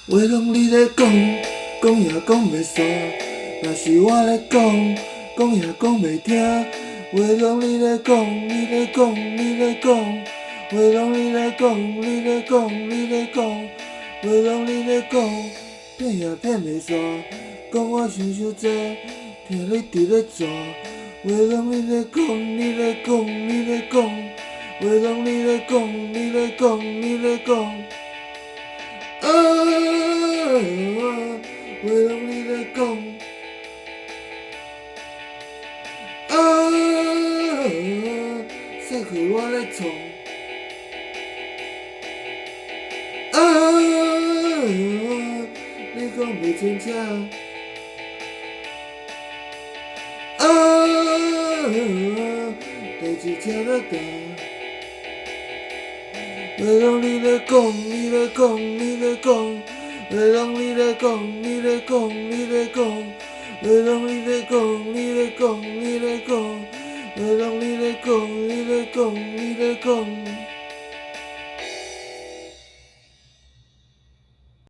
話攏你咧講，講也講袂煞。若是我咧講，講也講袂聽。話攏你咧講，你咧講，你咧講。話攏你咧講，你咧講，你咧講。話攏你咧講，騙也騙袂煞。講我想傷濟，聽你佇咧跩。話攏你咧講，你咧講，你咧講。話攏你咧講，你咧講，你咧講。啊，話攏你咧講。啊，煞予我咧創。啊，你講袂清楚。啊，代誌這若大。話攏你咧講，你咧講，你咧講。話攏你咧講，你咧講，你咧講。話攏你咧講，你咧講，你咧講。話攏你咧講，你咧講，你咧講。